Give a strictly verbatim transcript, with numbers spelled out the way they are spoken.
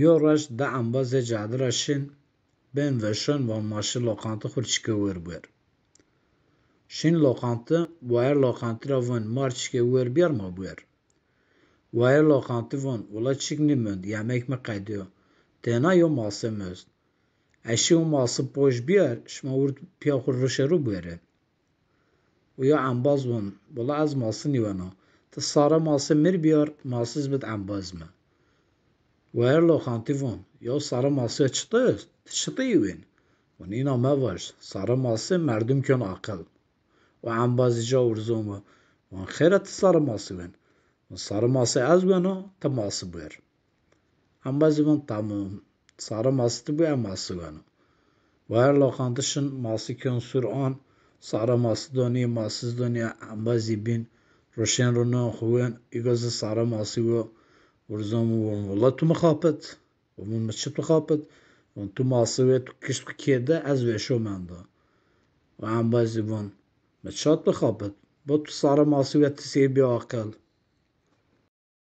Yo roj di embazê cade ra şin, bên veşon, von ma şi loqanti xwu rê çike wer buer. Şin loqanti, wayer loqanti ra von ma rê çike wer biar ma buer. Wayer loqanti von wula çik nîmend, yemek mi qediyo. Tena yo mase mi est. Ez şi o masi poj biar, şima wird piya xwu rişe ro buere. Uya embaz von, wila ez masi nîwena. Ti sare masi mi rê biar, masi zî bid embaz mi. Wayer loqanti von, yo sare masi çita est, ti çita yî wên? Von îna mevaj, sare masi merdim kon aqil. O embazî ca urzon wi, von xêr a ti sare masi wen? Von sare masi ez wena, ti masi buer. Embazî von tamam, sare masi ti bu, ez masi wena. Wayer loqanti şin masi kon sûr an, sare masi donî, masi zî donî, embazî bîn, roşen ro nan xwu wen, îgo zî sare masi wo, urzon wi von, wila tu mi xapit. Von mi çi tu xapit? Von tu masi we, tu kişt xwu kê de, ez veşo menda. O embazî von, mi ça tu xapit? Bo tu sare masi we, ti sey bî aqil.